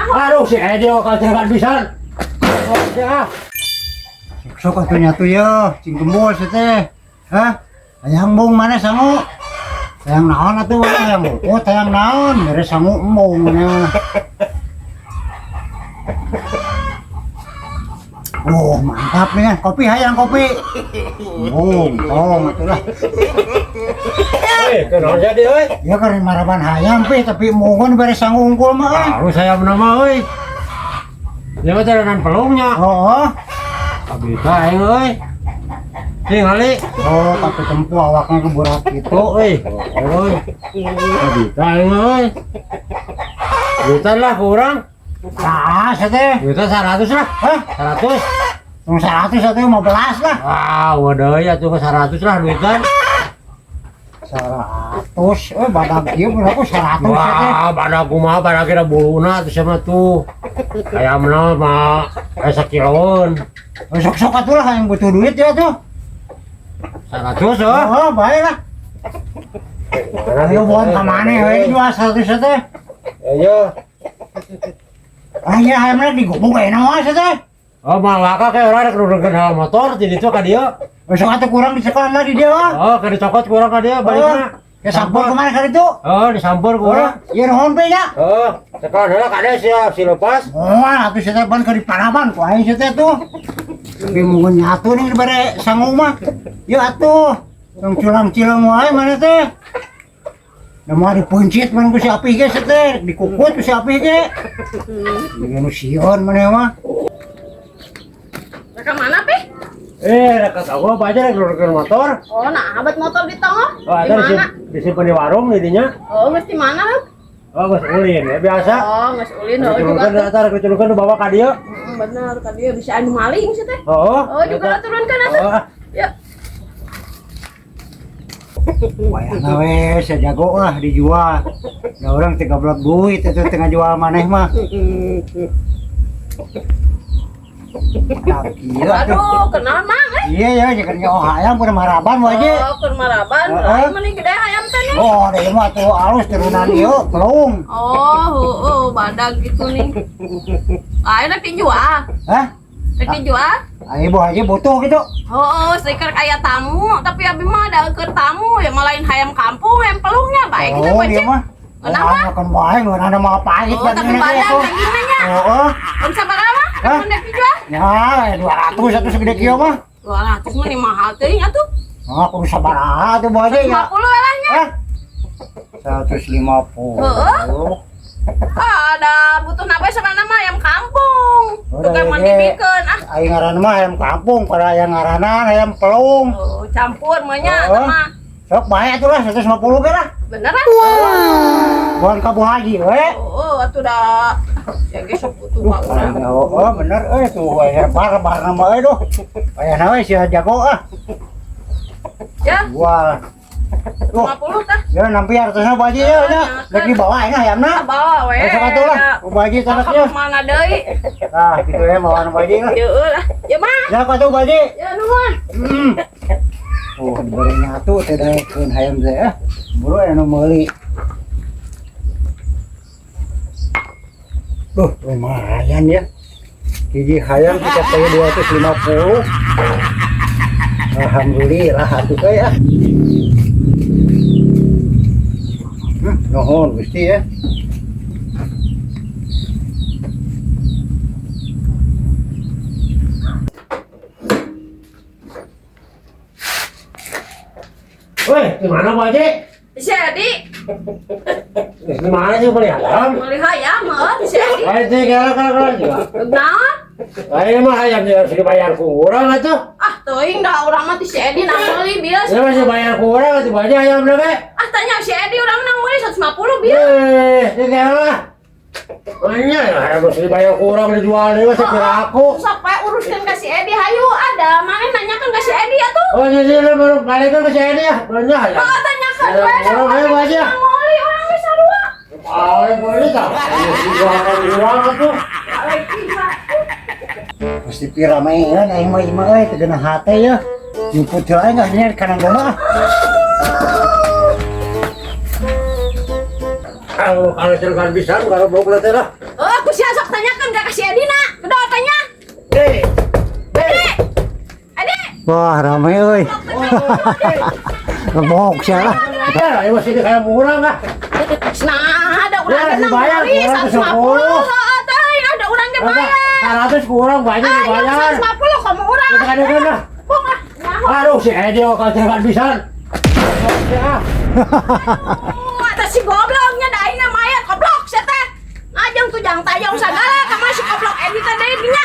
nyaho. Aduh si Edi kalau cerekan pisan. Ya. Sok atuh nyatu ye, cing gembul si teh. Hah? Hayang embung mana sangu? Hayang naon atuh hayang bukut hayang naon, mere sangu embung mana. Oh, mantap nih kan. Kopi hayang kopi. Embung, tong atuh lah. Euy, kunaon jadi euy? Ya keur maraban hayang pi tapi embungan bere sangu unggul mah euy. Harus saya nama euy. Ya mah cerekan pelungnya. Oh, Abita aing euy. Tingali. oh, tapi tempuh awaknya keburak gitu euy. Euy. Abita aing euy. Duitan lah kurang. Nah, teh. Duitan 100 lah. Hah? 100. Tong 100 atuh 15 lah. Wah, waduh ya tuh 100 lah duitan. 100, badak ieu berapa 100 teh. Wah, badak kumaha badak kira buluna tuh sama tuh. Ayamna mah kayak sakiloan. Sok-sok atuh lah yang butuh duit ya tuh. 100 oh. Oh, baik lah. Ayo buat ka maneh we jual 100 teh. Ayo. Ah iya hayamna digobok we mah teh. Oh, malah kayak orang rek nurunkeun hal motor jadi itu ka dieu. Sok atuh kurang disekolah lah di dia mah. Oh, ka dicokot kurang ka dieu balikna. Ya sampur kemana kali itu? Oh, disampur kurang. Iya nuhun pe nya. Oh, sekolah heula kade siap si lepas. Oh, atuh sia teh ban keur dipanaban ku aing sia teh tuh. Tapi mun nyatu nih dibere sangu mah. Ya atuh. Tong culang-cileng wae mana teh. Da moal dipuncit man ku si Apih ge sia teh, dikukut ku si Apih ge. Jeung nu sieun maneh mah. Rek mana pi? Rek aku apa aja rek nurunkeun motor. Oh, nah abad motor di tengah. Oh, Di ada mana? disimpan di warung di dinya. Oh, mesti mana lu? Oh, geus ulin ya biasa. Oh, geus ulin oh juga. Diturunkeun eta rek diturunkeun dibawa ka dieu. Bener ka dieu bisa anu maling sih teh. Oh. Oh, juga turunkan atuh. Oh, Ya. Wayahna we sia jago lah dijual. Da urang teh gablek duit itu teh ngajual maneh mah. Nah, kieu atuh. Aduh, kenal mang eh. Iya ya, jeung nyaho hayam keur maraban wae. Oh, keur maraban. Heeh. Lain meni gede hayam teh nih. Oh, da ieu mah tuh alus turunan ieu pelung. Oh, heueuh, badag gitu nih. Ayo rek dijual. Hah? Rek dijual? Ayo bu haji butuh gitu. Oh, seker kayak tamu, tapi abi mah ada keur tamu ya malah lain hayam kampung, hayam pelungnya baik gitu Oh, bocil. dia mah. Kenapa? Oh, makan wae ngeunana mah pahit Oh, tapi badag dagingnya nya. Heeh. Om sabaraha mah? Hah? Mun dek dijual? Ya, 200 atuh segede kieu mah. 200 mah nih mahal teuing atuh. Ah, kudu sabaraha atuh bu haji ya. 150 welahnya. Hah? 150. Heeh. Ah, ada butuh napa sebenarnya mah ayam kampung. Oh, Tukang da, mandi ieu. bikeun ah. Aing ngaran mah ayam kampung, pada ayam ngaranan ayam pelung. Oh, campur mah nya Heeh. mah. Sok bae atuh lah 150 ge lah. Beneran? Bukan ka bu haji we. Oh, atuh da. Ya ge sok butuh ka urang. Oh, bener euy tuh bar-bar nama euy duh. Ayana we sia jago ah. Ya, Jual. Tuh, 50 tah. ya nampi hartosna Bu Haji ya nya. Rek dibawa aing hayamna. Bawa we. Eh sok atuh lah, Bu Haji tanaknya. Mana deui? Nah, gitu ya bawa Bu Haji lah. Heueuh lah. Ya mah. Ya atuh Bu Haji. Ya nuhun. Hmm. Oh, diberi nyatu teh daekeun hayam teh ah. Buru anu meuli. Duh, lumayan ya. Hiji hayam kita teh 250. Alhamdulillah atuh teh ya. Nuhun Gusti ya. Woi, di mana Bu Haji? Si Edi Di mana sih beli ayam? meuli hayam heuh si Edi. Ayo sih, kira kira kira juga. Naon? Ayo mah ayam ya harus dibayar kurang atuh. Ah, teuing da urang mah ti si Edi nang meuli bieu. Ya masih bayar kurang atuh Bu Haji ayam ge. Ah, tanya si Edi urang nang meuli 150 bieu. Eh, ini lah. Makanya ya harus dibayar kurang dijual deui mah sakira aku. Sok we uruskeun ka si Edi hayu ada mana nanyakeun ka si Edi atuh. Oh, jadi lu baru balikin ke si Edi ya. Banyak ya. Oh, tanyakeun we Ya, da orang ayo Bu Haji ya. nang meuli urang geus sarua. Paling boleh tak? Dijual kurang atuh. Pasti piramean aing mah imah euy teu geunah hate ya. Jemput heula aing geus nya kana goma. Kalau kalau cerekan bisa, kalau bau teh lah. Oh, aku sia sok Wah, rame euy. Ngebok sia lah. Ya, ayo sini kayak murah ah. Nah, ada urang Ya, ge nang dibayar, beli kurang 150. Heeh, teh, ada urang ge bayar. 100 kurang banyak Ayo dibayar. 150 kamu urang. Kita kadang lah. Bung ah. Nyaho. Aduh, si Edi kalau terlalu pisan. Ya. Oh, eta si gobloknya da aing mah mayar goblok sia teh. Ngajeng tujang tayong sagala ka si goblok Edi teh deui nya.